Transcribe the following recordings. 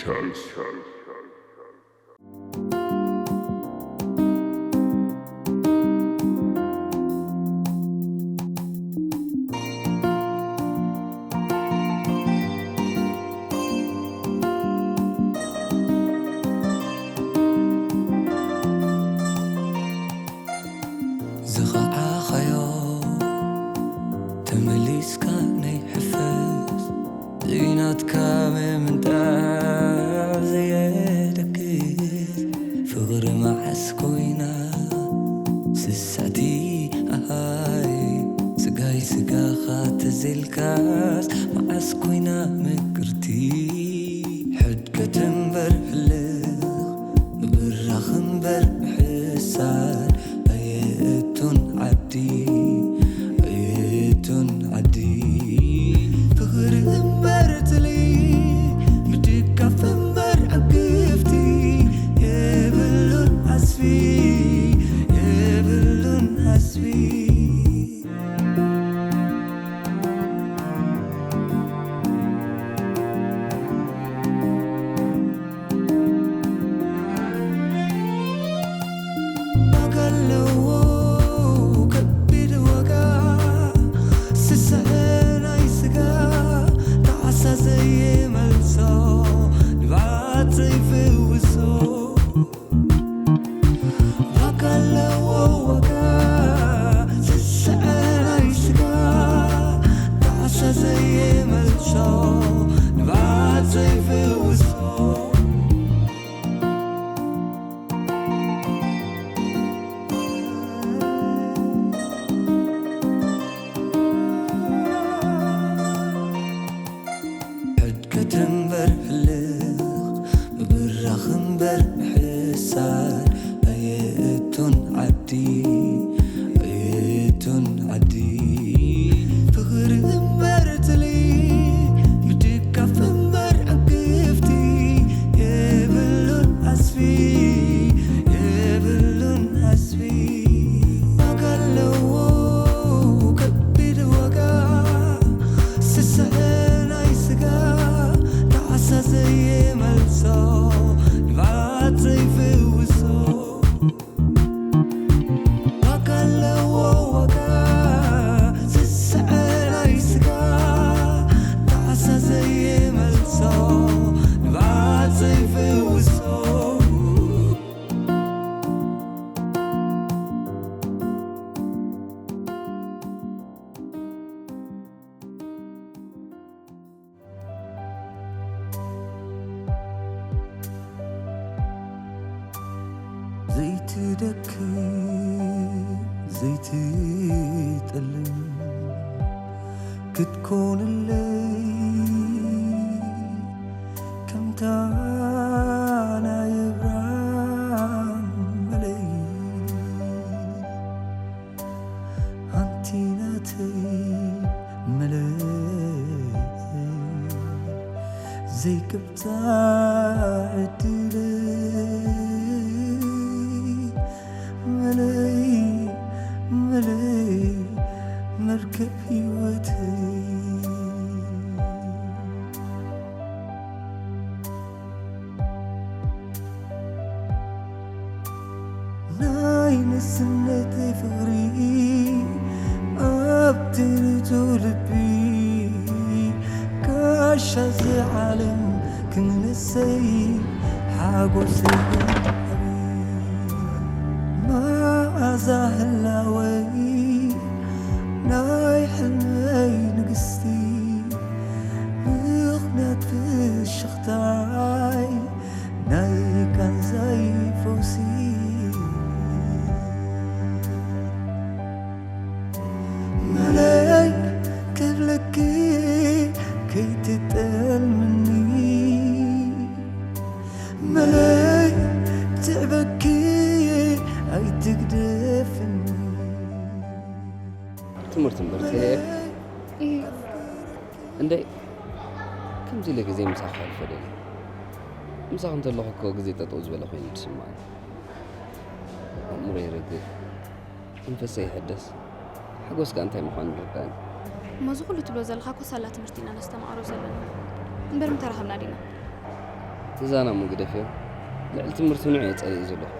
Charles. ዝኸዓኻዮ ተመሊስካ ናይ ሕፈስ ዘይናትካ ምምንጣር ዘየደግስ ፍቕሪ መዓስ ኮይና ስስዕቲ ኣሃይ ስጋይ ስጋኻ ተዘልካስ መዓስ ኮይና ምቅርቲ ሕድገት እምበር ሕልኽ ምብራኽ እምበር ምሕሳር ኣየእቱን ዓዲ ኣየእቱን ዓዲ ፍቕሪ እምበር ትሊ ምድጋፍ እምበር ዕግፍቲ የብሉን ዓስቢ የብሉን ዓስቢ ዋጋ ኣለዎ ከቢድ ዋጋ ስስዐ ናይ ስጋ ጣዕሳ ዘይመልሶ ንብዓት ዘይፍውሶ ዋጋ ኣለዎ ዋጋ ስስዐ ናይ ስጋ ጣዕሳ ዘይመልሶ ንብዓት ዘይፍውሶ ሕድገት እምበር ሕልኽ ምብራኽ እምበር ምሕሳር ኣየእቱን ዓዲ ኣየእቱን ዓዲ ፍቕሪ እምበር ትሊ ምድጋፍ እምበር ዕግፍቲ የብሉን ዓስቢ የብሉን ዓስቢ ዋጋ ኣለዎ ከቢድ ዋጋ ስስዐ ናይ ስጋ ጣዕሳ ዘይመልሶ ንብዓት ዘይፍውሶ ዋጋ ኣለዎ ዋጋ ስስዐ ናይ ስጋ ጣዕሳ ዘይመልሶ ንብዓት ዘይፍውሶ ዘይትደክም ዘይትጠልም ክትኮንለይ ከምታ ናይ ኣብርሃም መለይ ኣንቲ ናተይ መለይ ዘይቅብጻ ዕድለይ መለይ መለይ መርከብ ህይወተይ ናይ ንስነተይ ፍቕሪ ኣብቲ ርቱ ልቢ ጋሻ እዚ ዓለም ክንነሰይ ሓጎሰይ መዓዛ ህላወይ ናይ ሕልመይ ንግስቲ ምኽንያት ፍሽኽታይ ናይ ቃንዛይ ፈውሲ መለይ ክብለኪ ከይትጠልምኒ መለይ ትዕበኪ ኣይትግደፍኒ ትምህርቲ እምበር እንደ ከምዚ ኢለ ግዜ ምሳኻ ከሕልፎ ደልየ። ምሳኺ እንተለኹ እኮ ግዜ ጠጠው ዝበለ ኮይኑ እዩ ዝስምዓኒ። ኣእምሮይ ይረግእ፣ መንፈሰይ ይሕደስ፣ ሓጎስ ከኣ እንታይ ምዃኑ ይርድኣኒ። እሞ እዚ ኩሉ ትብሎ ዘለኻ እኮ ሳላ ትምህርቲ ኢና ነስተምሃሮ ዘለና እምበር ምተራኸብና ዲና? ትዛና እሞ ግደፍዮ። ልዕሊ ትምህርቲ ንዑ እየ ጸሊእ ዘለኹ።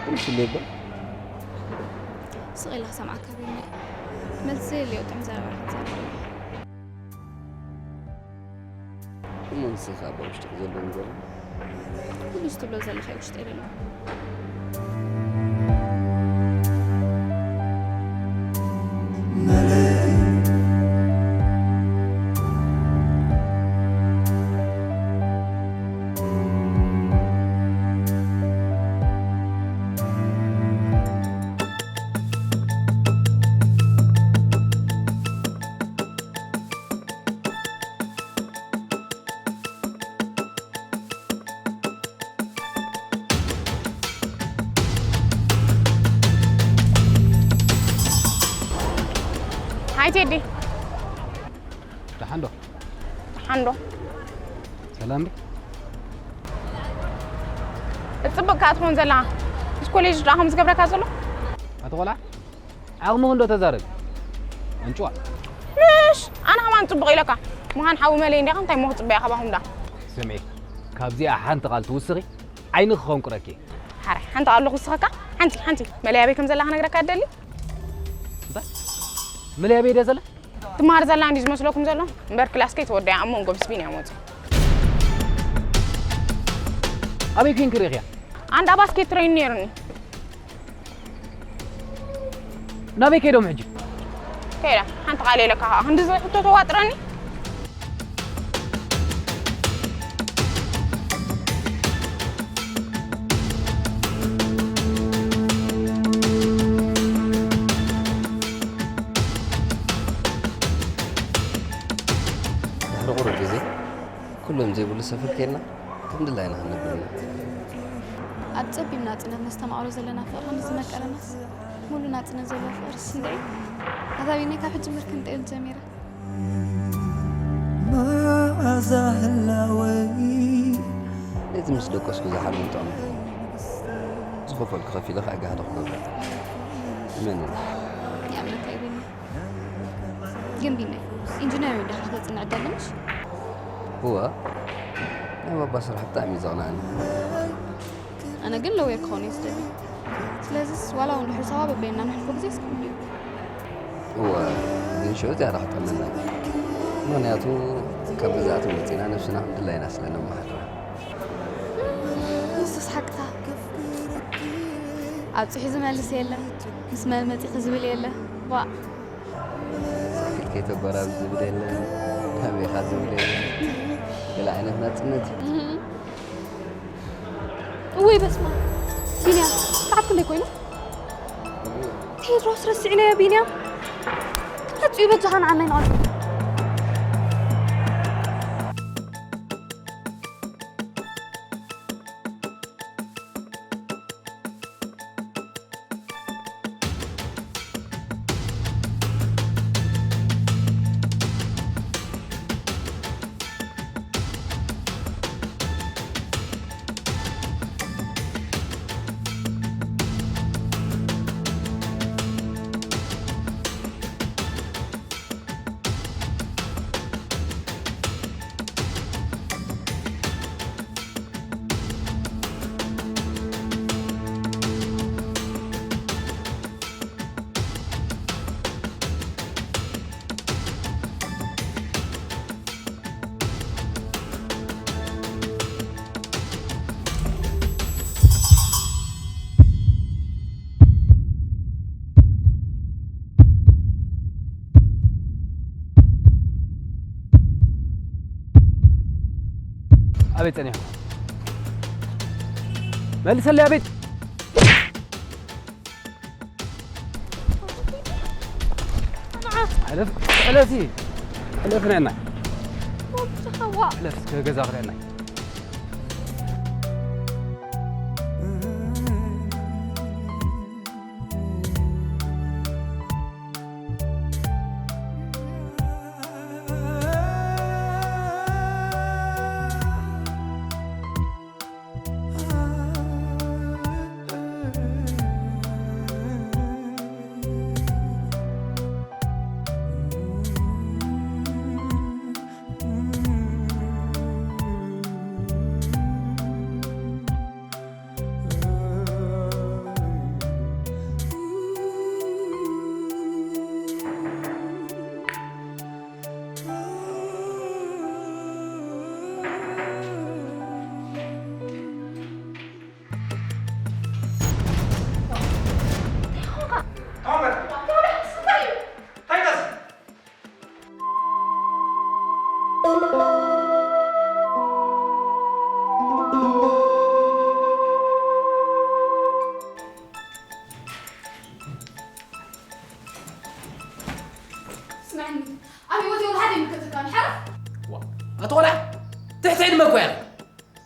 ኩሉ ሽሌባ። ስቕ ኢለ ክሰምዓካ ብኒ። መልሲ የድልዮ ጥዑም ዘረባ ክትዛረብ። እሞ ንስኺ ከኣ ኣብ ውሽጥኺ ዘሎ ንገሪ። ኩሉ እዚ ትብሎ ዘለኻ እዩ ውሽጠይ ዘሎ። ሃይ ቴዲ። ደሓን ዶ? ደሓን ዶ? ሰላም ዶ? እጽብቕ ከኣ ትኾን ዘላ። ምስ ኮሌጅ ደኣ ከም ዝገብረካ ዘሎ? ኣቲ ቆልዓ፣ ዓቕምኺ እንዶ ተዛረቢ። ኣንጭዋ። ምሽ፣ ኣነ ከማን ጽቡቕ ኢለካ። ምዃን ሓዊ መለይ እንዲኻ፣ እንታይ እሞ ክጽበያ ካባኹም ደኣ? ስምዒ፣ ካብዚኣ ሓንቲ ቃል ትውስኺ፣ ዓይንኺ ከንቁረኪ። ሓራይ፣ ሓንቲ ቃል ክውስኸካ? ሓንቲ፣ ሓንቲ። መለያበይ ከም ዘላ ክነግረካ ትደሊ? እንታይ? መለያበይ ድያ ዘላ? ትመሃር ዘላ እንዲ ዝመስለኩም ዘሎ? እምበር ክላስ ከይተወደያ ኣብ መንጎ ምስ ቢንያም ወፂ። ኣበይ ኮይንኪ ርኢኽያ? ኣንዳ ባስኬት ትሬን ነይሩኒ። ናበይ ከይዶም ሕጂ? ከይዳ፣ ሓንቲ ቃል ኢለካ ከዓ። ክንዲ ዝሕቶ ተዋጥረኒ? ድሕሪ ቁሩብ ግዜ፣ ኩሎም ዘይብሉ ሰፈር ኬድና፣ ከም ድላይና ክንነብር ኢና። ኣብ ጸቢብ ናጽነት ነስተማቕሮ ዘለና ፍቕሪ ከም ዝመቀረናስ፣ ሙሉ ናጽነት ዘለዎ ፍቕሪ ስንደይ። ኣታ ቢነይ ካብ ሕጂ ምር ክንጠየል ጀሚረ። መኣዛ ህላወይ። ነቲ ምስ ደቀስኩ ዝሓልም ጥቕሚ። ዝኸፈልኩ ከፊለ ከኣ ጋህዲ ክገብረ። መን? ይኣምነካ እዩ ቢኒ። ግን ቢኒ፣ ኢንጂነር ዲኻ ክትበጽሕ ዕድል ኣለሽ? እወ። ናይ ባባ ስራሕ ብጣዕሚ እዩ ዘቕንኣኒ። ኣነ ግን ሎየር ክኸውን እየ ዝደሊ። ስለዚስ ዋላ እውን ድሕሪ ሰባ በበይንና ንሕልፎ ግዜ እስካብ ድዩ? እወ፣ ግን ሽዑ ዝያዳ ክጠመና እዩ። ምኽንያቱ ካብ ገዛእቲ ወፂና ነብስና ከም ድላይና ስለ ነመሓድራ። ንሱስ ሓቅታ። ኣብፂሑ ዝመልስ የለ፣ ምስ መን መፂኺ ዝብል የለ። ዋእ። ሳይክል ከይተጎራብዝ ዝብል የለን፣ ከመይኻ ዝብል የለን። ገለ ዓይነት ናጽነት እዩ። እህም። እወይ በስመ ኣብ። ቢንያም፣ ሰዓት ክንደይ ኮይኑ? ቴድሮስ ረሲዕናዮ ቢንያም። መጺኡ በጃኻ ንዓናይ ንቐልብ። ኣበይ ጸኒሕኩም? መልሰለይ፣ ኣበይ? ሕለፍ፣ ሕለፊ። ሕለፊ ነና። ሕለፍ እስከ ገዛ ክደና። ትሕቲ ዕድመ እኮ እያ።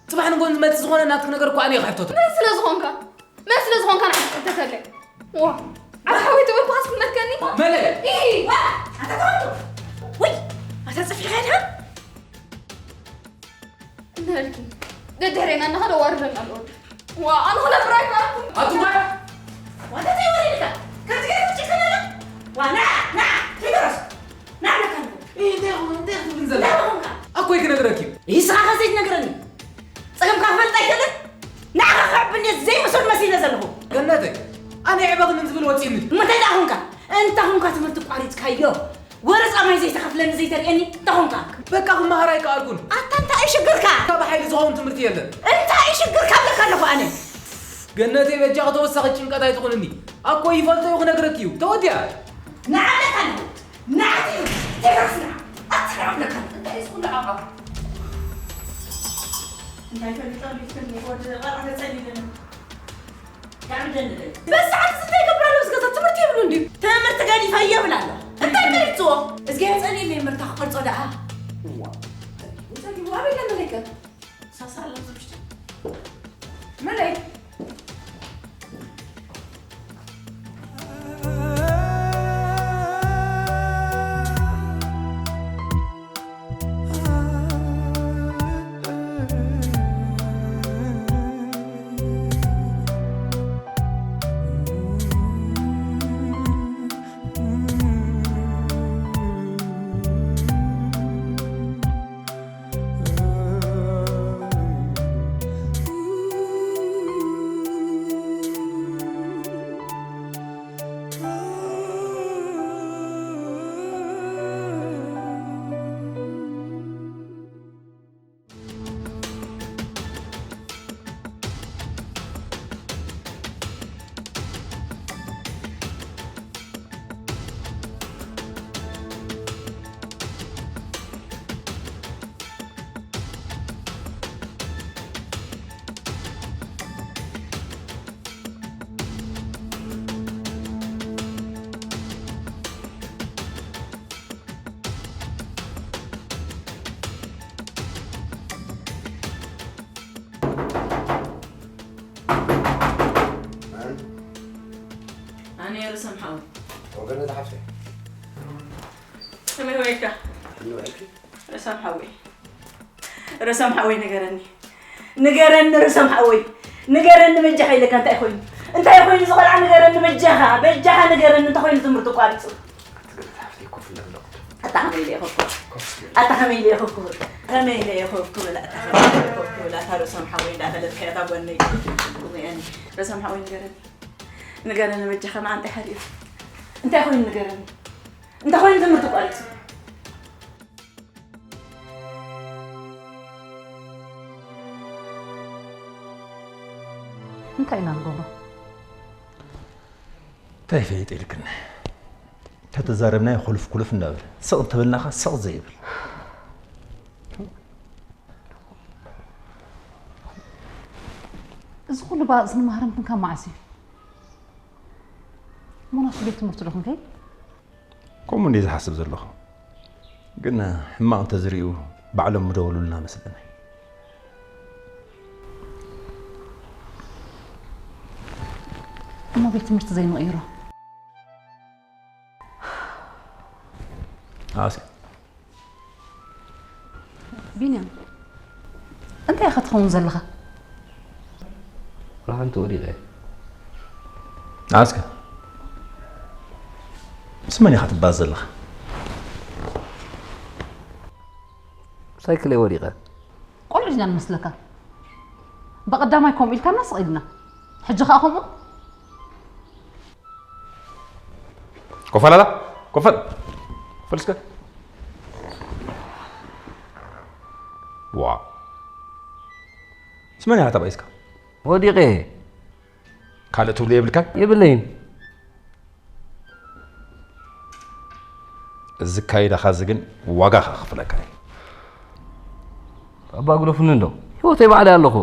ጽባሕ ንጎን ዝመጽእ ዝኾነ ናትክ ነገር እኮ ኣነ እየ ክሕተቶ። መን ስለ ዝኾንካ? መን ስለ ዝኾንካ ንዓይ ትሕተተለይ? ዋ፣ ዓቢ ሓወይ ትብል እኮ ኣስክመልከኒ። መለይ! ኢሂ! ዋ፣ ኣታ ተቐምጡ። ወይ፣ ኣታ ጽፊ ኸይድካ? እንተበልኪ፣ ደድሕሬና እናኸደ ዋርደና ኣሎ ወዲ። ዋ፣ ኣነ ክነብር ኣይከኣልኩን። ኣቱማ! ዋታ እንታይ ወሪድካ? ከምዚ ገይርካ ትጭክን ኣላ? ዋ፣ ንዓ፣ ንዓ፣ ቴድሮስ፣ ንዓ ብለካ ኣለኹ። እይ፣ እንታይ ኹን፣ እንታይ ክትብልን ዘላ? እንታይ ኹንካ? ኣኮይ ክነግረኪ እዩ። ንስኻ ከ ዘይትነግረኒ? ጸገምካ ክፈልጥ ኣይክእልን? ንዓኻ ከዕብን እየ ዘይምሱል መሲለ ዘለኹ። ገነተይ፣ ኣነ የዕበኽንን ዝብል ወጺእኒ። እሞ እንታይ ደኣ ኹንካ? እንታ ኹንካ ትምህርቲ ቋሪጽካዮ? ወረ ጻማይ ዘይተኸፍለኒ ዘይተርእየኒ እንታ ኹንካ? በቃ ክመሃር ኣይከኣልኩን። ኣታ እንታይ እዩ ሽግርካ? ካብ ሓይሊ ዝኸውን ትምህርቲ የለን። እንታይ እዩ ሽግርካ እብለካ ኣለኹ ኣነ። ገነተይ በጃኺ ተወሳኺ ጭንቀት ኣይትኹንኒ። ኣኮይ ይፈልጦ እዩ ክነግረኪ እዩ። ተወዲኣ። ንዓ እብለካ ኣለኹ። ንዓ ትብል። ቴድሮስ ንዓ። ኣታ ንዓ እብለካ ኣለኹ። እንታይ እዩ ዝኹሉ ዓቕዓቕ? እንታይ ፈሊጦ ሊፍትን ወዲ ቐርዓ ተጸሊለኒ። ብጣዕሚ ደንደን። በዚ ሰዓት እዚ እንታይ ይገብር ኣሎ? ምስ ገዛ ትምህርቲ የብሉን ድዩ? ትምህርቲ ገዲፈ የብል ኣሎ። እንታይ ቀሪጽዎ? እዝጊ የጸልየለይ ምርታ ክቐርጾ ደኣ። እዋ። እንታይ ይዋብ የለን መለይከ? ሳሳ ኣሎ ዝምሽቲ። መለይ። መን? ኣነ ርእሰም ሓወይ። ወገነ ተሓፍተ። ከመይ ውዒልካ? ከመይ ውዒልኪ? ርእሰም ሓወይ። ርእሰም ሓወይ ንገረኒ። ንገረኒ ርእሰም ሓወይ። ንገረኒ በጃኻ ኢለካ እንታይ ኮይኑ? እንታይ ኮይኑ እዚ ቆልዓ ንገረኒ በጃኻ። በጃኻ ንገረኒ እንታይ ኮይኑ ትምህርቲ ቋሪጹ? ኣታ ከመይ ኢለ ይኸብኩ? ኣታ ከመይ ኢለ ይኸብኩ? ከመይ ኢለ ይኸብኩ? ኣታ ከመይ ኢለ ይኸብኩ? ኣታ ርእሰም ሓወይ እንዳበለትካ እታ ጓል ነይ። ርእሰም ሓወይ ንገረኒ። ንገረኒ በጃኻ መዓንጣይ ሓሪሩ። እንታይ ኮይኑ ንገረኒ? እንታይ ኮይኑ ትምህርቲ ቋሪጹ? እንታይ ኢና ንገብሮ? እንታይ ፈይጥ ኢልክኒ? ተተዛረብናዮ ኩልፍ ኩልፍ እንዳበለ፣ ስቕ እንተበልናኻ ስቕ ዘይብል። እዚ ኩሉ ባእሲ ንማህረምትን ካብ መዓስ እዩ? እሞ ናብቲ ቤት ትምህርቲ ዶ ክንከይድ? ከምኡ እንድየ ዝሓስብ ዘለኹ። ግን ሕማቕ እንተዝርእዩ ባዕሎም ምደወሉልና መስለኒ። እሞ ቤት ትምህርቲ ዘይንቕይሮ? ኣስኪ ቢንያም፣ እንታይ ኢኻ ትኸውን ዘለኻ? ወላ ሓንቲ ወዲቐ። ኣስከ፣ ምስ መን ኢኻ ትባዝ ዘለኻ? ሳይክለይ ወዲቐ። ቆልዑ ኢና ንመስለካ። ብቐዳማይ ከምኡ ኢልካና ስቕ ኢልና። ሕጂ ኸኣ ከምኡ? ኮፍ በል ኣላ፣ ኮፍ በል። ኮፍ በል እስከ። ዋ። ምስ መን ኢኻ ተባኢስካ? ወዲቐ። ካልእ ትብሎ የብልካን? የብለይን። እዚ ኣካይዳኻ እዚ ግን ዋጋ ከኽፍለካ እዩ። ኣባ ግደፉኒ እንዶ። ህይወተይ ባዕለይ ኣለኹ።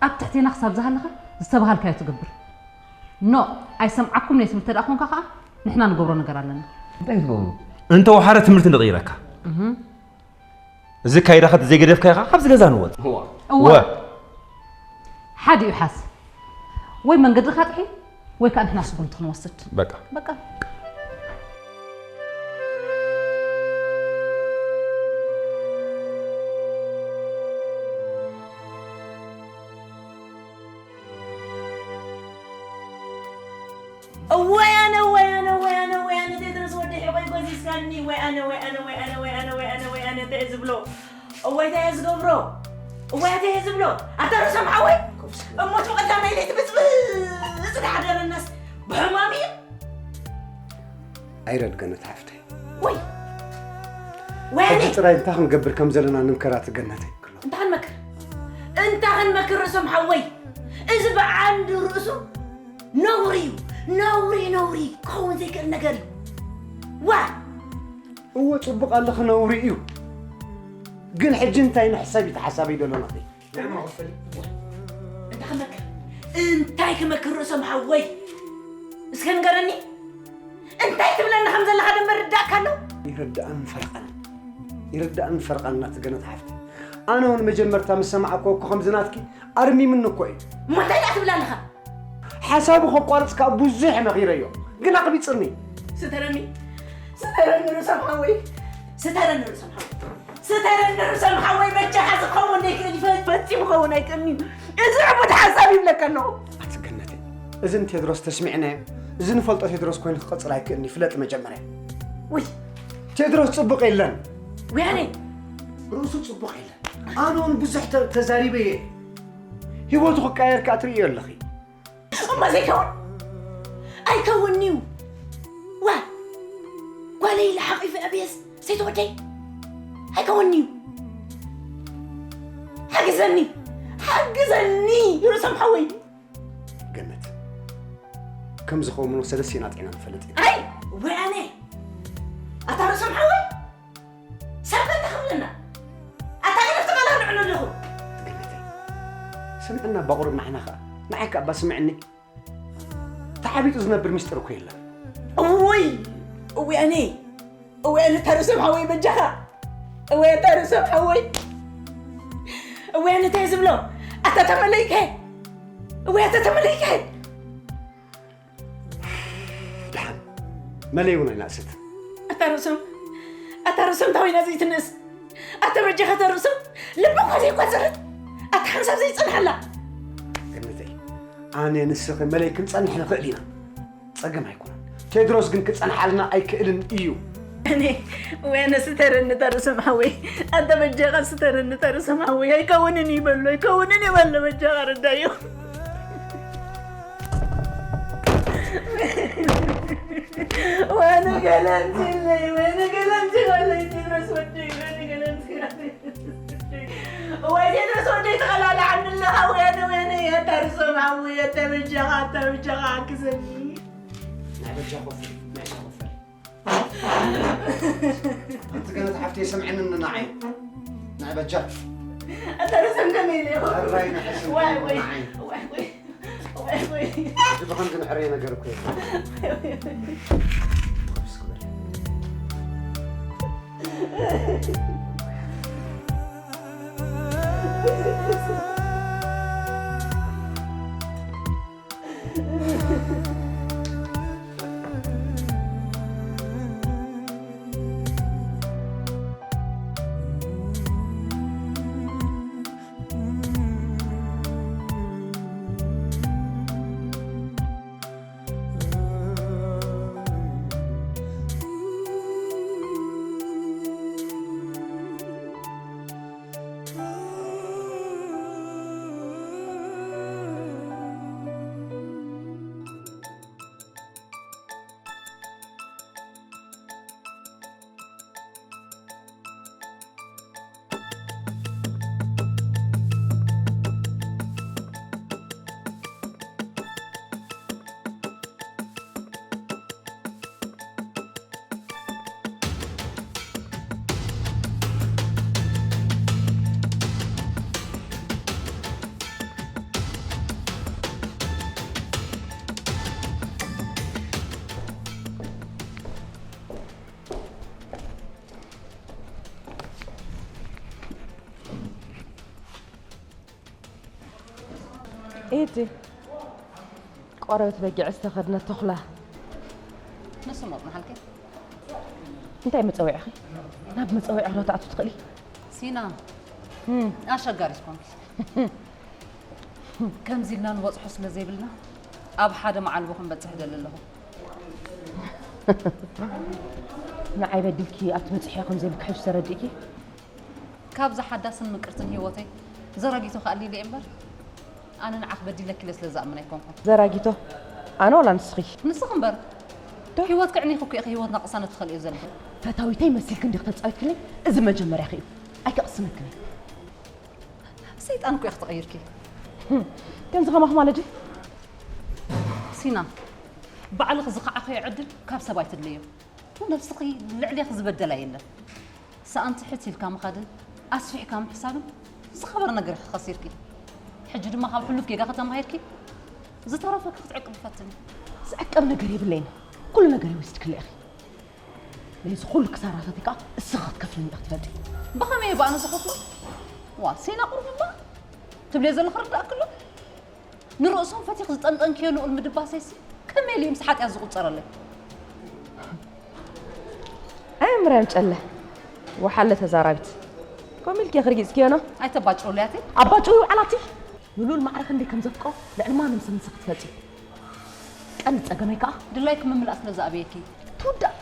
ኣብ ትሕቴና ክሳብ ዝሃለኻ ዝተባሃልካዮ ትገብር። ኖ፣ ኣይሰምዓኩምን እየ ትብል እንተ ደኣ ኾንካ ኸኣ ንሕና ንገብሮ ነገር ኣለና። እንታይ ክትገብሩ? እንተ ወሓረ ትምህርቲ ንቕይረካ። እህ። እዚ ካይዳኻ ተዘይገደፍካ ኢኻ ካብዚ ገዛ ንወጽእ። እዋ። እዋ። ወ። ሓዲኡ ሓስ ወይ መንገድኻ ጥሒ ወይ ከዓ ንሕና ስጉምቲ ክንወስድ። በቃ። በቃ። እወይ ኣነ እወይ ኣነ እወይ ኣነ እወይ ኣነ ቴድሮስ ወዲ ሒቆይ ጎዚዝካኒ እወይ ኣነ እወይ ኣነ እወይ ኣነ እወይ ኣነ እወይ ኣነ እወይ ኣነ እንታይ እየ ዝብሎ እወይ እንታይ እየ ዝገብሮ እወይ እንታይ እየ ዝብሎ ኣታ ርእሶም ሓወይ እሞ እቲ ቀዳማይ ለይቲ ብፅብፅ ዝሓደረናስ ብሕማም እዩ ኣይረድ ገነት ሓፍተይ ወይ ወያኔ ሕጂ ጥራይ እንታይ ክንገብር ከም ዘለና ንምከር ኣቲ ገነተይ እንታይ ክንመክር እንታይ ክንመክር ርእሶም ሓወይ እዚ ብዓንዲ ርእሱ ነውሪ እዩ ነውሪ ነውሪ ክኸውን ዘይክእል ነገር እዩ ዋ እወ ፅቡቅ ኣለኺ ነውሪ እዩ ግን ሕጂ እንታይ ምሕሳብ እዩ ተሓሳበይ ዘሎ ናተይ እንታይ ክመክር እንታይ ክመክር ርእሶም ሓወይ እስከ ንገረኒ እንታይ ትብለኒ ከም ዘለኻ ደመ ርዳእካ ኣሎ ይርዳእን ፈርቐን ይርዳእን ፈርቐን ናቲ ገነት ሓፍቲ ኣነ እውን መጀመርታ ምስ ሰማዕኮ እኮ ከምዚ ናትኪ ኣርሚምኒ እኮ እዩ እሞ እንታይ ደኣ ትብል ኣለኻ ሓሳቡ ከቋርፅ ከዓ ብዙሕ መኺረዮ ግን ኣቕቢፅኒ ስተረኒ ስተረኒ ርእሶም ሓወይ ስተረኒ ርእሶም ሓወይ ስተረኒ ርእሶም ሓወይ በጃኻ ዝኸውን ዘይክእል ይፈ- ፈፂሙ ኸውን ኣይክእልኒ እዩ እዚ ዕቡድ ሓሳብ ይብለካ ኣለኹ ኣቲ ገነተይ እዚ ንቴድሮስ ተስሚዕናዮ እዚ ንፈልጦ ቴድሮስ ኮይኑ ክቕፅል ኣይክእልን ይፍለጥ መጀመርያ ውይ ቴድሮስ ፅቡቕ የለን ወያነ ርእሱ ፅቡቕ የለን ኣነ እውን ብዙሕ ተ- ተዛሪበ እየ ህይወቱ ክቀየር ከዓ ትርእዮ ኣለኺ እሞ ዘይከውን ኣይከውንዩ ዋ ጓለይ ኢለ ሓቂፈ ኣብየስ ሰይተወደይ ኣይከውንዩ ሓግዘኒ ሓግዘኒ ርእሶም ሓወይ ገነት ከም ዝኸውን ሰለስቲና ጥዒና ንፈልጥ ኢና ኣይ ወያነ ኣታ ርእሶም ሓወይ ሰበ ተኽብለና ኣታ ገለ ተቐላልዑ ኣለኹ ገነተይ ስምዕና ባቑሩብ ንዓና ኸኣ ንዓይ ከኣ እባ ስምዕኒ ተዓቢጡ ዝነብር ምስጢር እኮ የለን እውይ እውያነ እውያነ ተርእሶም ሓወይ በጃኻ እውያ ተርእሶም ሓወይ እውያነ እንታይ ዝብሎ ኣታ ተመለይከ እውያ ኣታ ተመለይከ ደሓን መለይ እውን ኣይናእሰትን ኣታ ርእሶም ኣታ ርእሶም እንታይ ኮይና ዘይትንእስ ኣታ በጃኻ ተርእሶም ልቢ እኳ ዘይቋፅረት ኣታ ሓንሳብ ዘይፀንሓላ ገነተይ ኣነ ንስኺ መለይ ክንፀንሕ ንኽእል ኢና ፀገም ኣይኮነን ቴድሮስ ግን ክፀንሓልና ኣይክእልን እዩ እኔ ወያነ ስተረኒ ተርእሶም ሓወይ ኣታ በጃኻ ስተረኒ ተርእሶም ሓወይ ኣይከውንን ይበሎ ኣይከውንን ይበሎ በጃኻ ረዳዮ ወያነ ገለምቲ ኣለይ ወያነ ገለምቲ ኣለይ ቴድሮስ ወደይ ወያነ ገለምቲ ኣለይ ወይ ቴድሮስ ወደይ ተቐላልዓኒ ኣለኻ ወያነ ወያነ ኣታ ርእሶም ሓወይ ኣታ በጃኻ ኣታ በጃኻ ሓግዘኒ ናይ በጃ ኮፍ ናይ በጃ ኮፍ ኣንቲ ገነት ሓፍተይ ስምዕኒ ንዓይ ናይ በጃ ኣታ ርእሶም ከመይ ኢለ ኣራይ ንሕስም ዋይ ወይ ንዓይ ዋይ ወይ ዋይ ወይ እዚ ብኸምዚ ንሕረየ ነገር እኮ የለን እቲ ቆርበት በጊዕ ዝተኸድነት ተኹላ። ንስሞት መሓልከ እንታይ መጸውዒኺ? ናብ መጸውዒ ዶ ትኣትዊ ትኽእሊ? ሲና፣ እም። ኣሸጋሪት ኮንኪ። ከምዚ ኢልና ንበጽሖ ስለ ዘይብልና፣ ኣብ ሓደ መዓልቦ ክንበጽሕ ደሊ ኣለኹ። ንዓይ በዲልኪ ኣብቲ መጽሕያ ከም ዘይምክሕሽ ተረዲእኪ? ካብዛ ሓዳስን ምቅርትን ህይወተይ ዘራጊቶ ክኣሊ ኢለ እየ እምበር፣ ኣነ ንዓኽ በዲለኪ ኢለ ስለ ዝኣምን ኣይኮንኩን። ዘራጊቶ? ኣነ ዋላ ንስኺ? ንስኺ እምበር። ዶ? ህይወት ከዕኒኺ እኮ ኢኺ ህይወትና ቅሳነት ትኸልእዮ ዘለኺ። ፈታዊተይ መሲልኪ እንዲኺ ተጻዊትክለይ፣ እዚ መጀመርያኺ እዩ። ኣይከቕስነክን እየ። ሰይጣን እኮ ኢኺ ተቐይርኪ። ህም፣ ከምዚ ከማኺ ማለት ድዩ? ሲና፣ ባዕልኺ ዝኸዓኽዮ ዕድል ካብ ሰብ ኣይትድለዮ። ነብስኺ ልዕሌኺ ዝበደላ የለን። ሰኣንቲ ሕት ኢልካ ምኻድን ኣስፊሕካ ምሕሳብን ዝኸበረ ነገር ኢኺ ከሲርኪ። ሕጂ ድማ ካብ ሕሉፍ ጌጋኺ ተማሂርኪ ዝተረፈኪ ክትዕቅቢ ፈትኒ። ዝዕቀብ ነገር የብለይን። ኩሉ ነገር ወሲድክለይ ኢኺ። ነዚ ኩሉ ክሳራታት ከኣ እስኺ ክትከፍልኒ ኢኺ ትፈልጢ። ብኸመይ እየ ብኣነ ዝኸፍሎ? ዋ፣ ሲና ቁሩብ እባ ትብልዮ ዘለኺ ርዳእኪ ኣሎ። ንርእሶም ፈቲኺ ዝጠንጠንክዮ ንኡል ምድባሰይሲ ከመይ ኢሉ እዩ ምስ ሓጢኣት ዝቑጸረለይ? ኣይ ምርያም ጨለ፣ ወሓለ ተዛራቢት። ከምኡ ኢልኪ ኢኺ ርጊጽክዮ ኖ? ኣይተባጭውለይ ኣቲ። ኣባጭው ይውዓል ኣቲ። ንልኡል ማዕረ ክንደይ ከም ዘፍቅሮ ልዕሊ ማንም ሰብ ንስኺ ትፈልጢ። ቀንዲ ጸገመይ ከኣ ድላይኪ ምምላእ ስለ ዝኣበየኪ። ትውዳእ።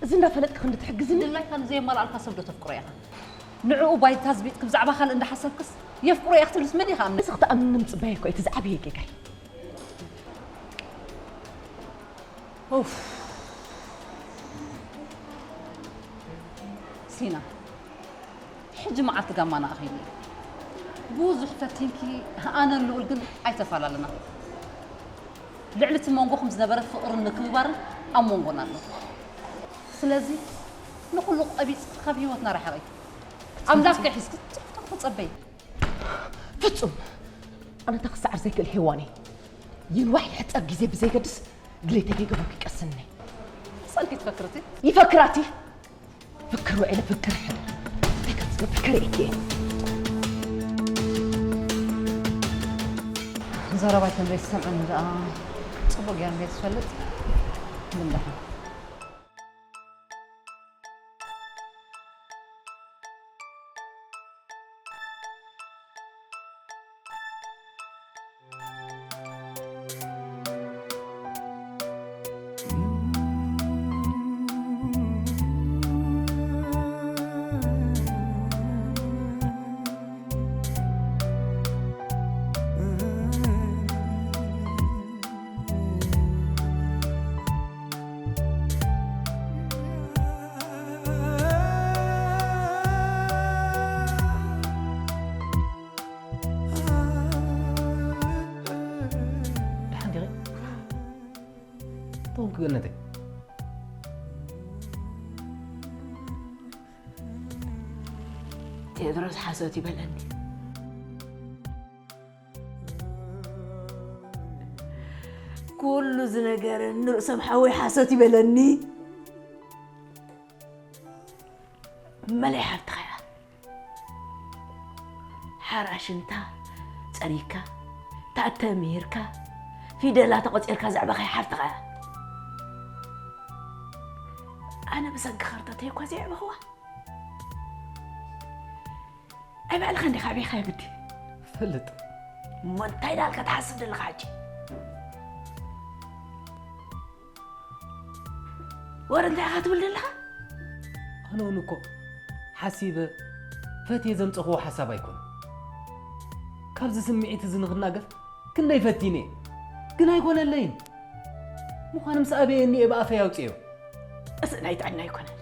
እዚ እንዳፈለጥኪ ክንዲ ትሕግዝኒ? ድላይካ ንዘየማልኣልካ ሰብ ዶ ተፍቅሮ ኢኻ? ንዕኡ ባይታ ዝቢጥኪ ብዛዕባ ካልእ እንዳሓሰብክስ የፍቅሮ እየ ክትብልስ መን ኢኻ ኣምኒ? እዚ ክትኣምንኒ ምጽባየ እኮ እዩ እቲ ዝዓበየ ጌጋይ። ኡፍ። ሲና፣ ሕጂ መዓልቲ ጋማና ኣኺሉ እዩ። ብዙሕ ፈቲንኪ፣ ኣነን ልኡል ግን ኣይተፈላለና። ልዕሊ እቲ መንጎኹም ዝነበረ ፍቕርን ምክብባርን ኣብ መንጎና ኣሎ። ስለዚ ንኹሉ ቀቢጽ ካብ ህይወትና ርሓቒ። ኣምላኽ ከይ ሒዝኪ ጽቡቕ ተጸበይ። ፍጹም! ኣነ ተኽስዓር ዘይክእል ሄዋን እየ። ይንዋሕ ይሕጸር ግዜ ብዘይገድስ ድሌተይ ከይገበርኩ ይቀስኒ። ሰንኪ ትፈክርቲ? ይፈክራቲ። ፍክር ውዒለ ፍክር ሕደር። እንታይ ከምዝብል ፍክር እየ። ዘረባይ ከም ዘይትሰምዐኒ ደኣ ጽቡቕ ጌርና ዘይትፈልጥ። ምን ደሓን። ደሓን ዲኺ? ትኹን ክገነተይ። ቴድሮስ ሓሶት ይበለኒ። ኩሉ ዝነገረኒ ርእሶም ሓወይ ሓሶት ይበለኒ። መለይ ሓፍትኻ እያ። ሓራ ሽንታ ጸሪግካ፣ ተኣተሚርካ፣ ፊደላ ተቖጺርካ ዘዕበኻያ ሓፍትኻ እያ። ኣነ ብሰንኪ ኸርተተይ እኳ ዘየዕበኽዋ። ኣይ ባዕልኻ እንዲኻ ዓቢኻ ግዲ። ፈልጥ። እሞ እንታይ ዳልካ ትሓስብ ዘለኻ ሕጂ? ወረ እንታይ ኢኻ ትብል ዘለኻ? ኣነ እውን እኮ ሓሲበ ፈትየ ዘምጸኽዎ ሓሳብ ኣይኮነን። ካብዚ ስምዒት እዚ ንኽናገፍ ክንደይ ፈቲነ፣ ግን ኣይኮነለይን። ምዃኑ ምስ ኣበየኒ እየ ብኣፈይ ኣውፅኤዮ። እዚ ናይ ጥዕና ኣይኮነን።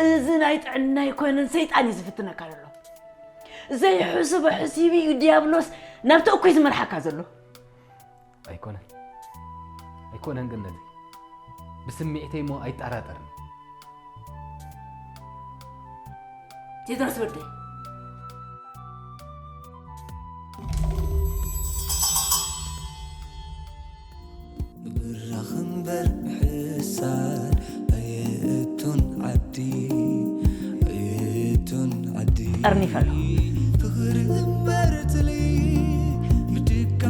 እዚ ናይ ጥዕና ኣይኮነን፣ ሰይጣን እዩ ዝፍትነካ ዘሎ። ዘይሕስቦ ሕሲቡ እዩ ዲያብሎስ ናብቲ እኩይ ዝመርሓካ ዘሎ። ኣይኮነን፣ ኣይኮነን ገነተይ። ብስምዒተይ እሞ ኣይጠራጠርን። ቴድሮስ ወደይ። ብራኽ እምበር ብሕሳድ ኣየእቱን ዓዲ፣ ኣየእቱን ዓዲ። ጠርኒፈ ኣለኹ። ፍቕሪ እምበር ትልይ ብድካ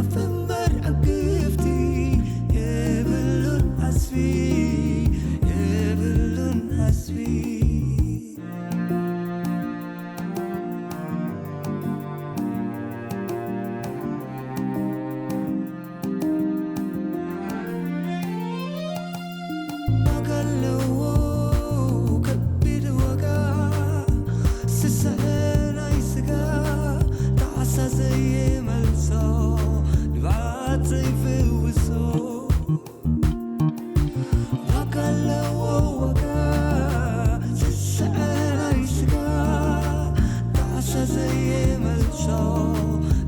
ዘይመልሶ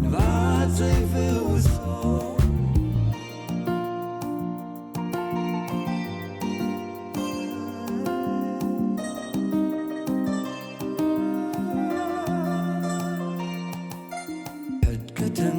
ንብዓት ዘይፍውሶ። ሕድገትን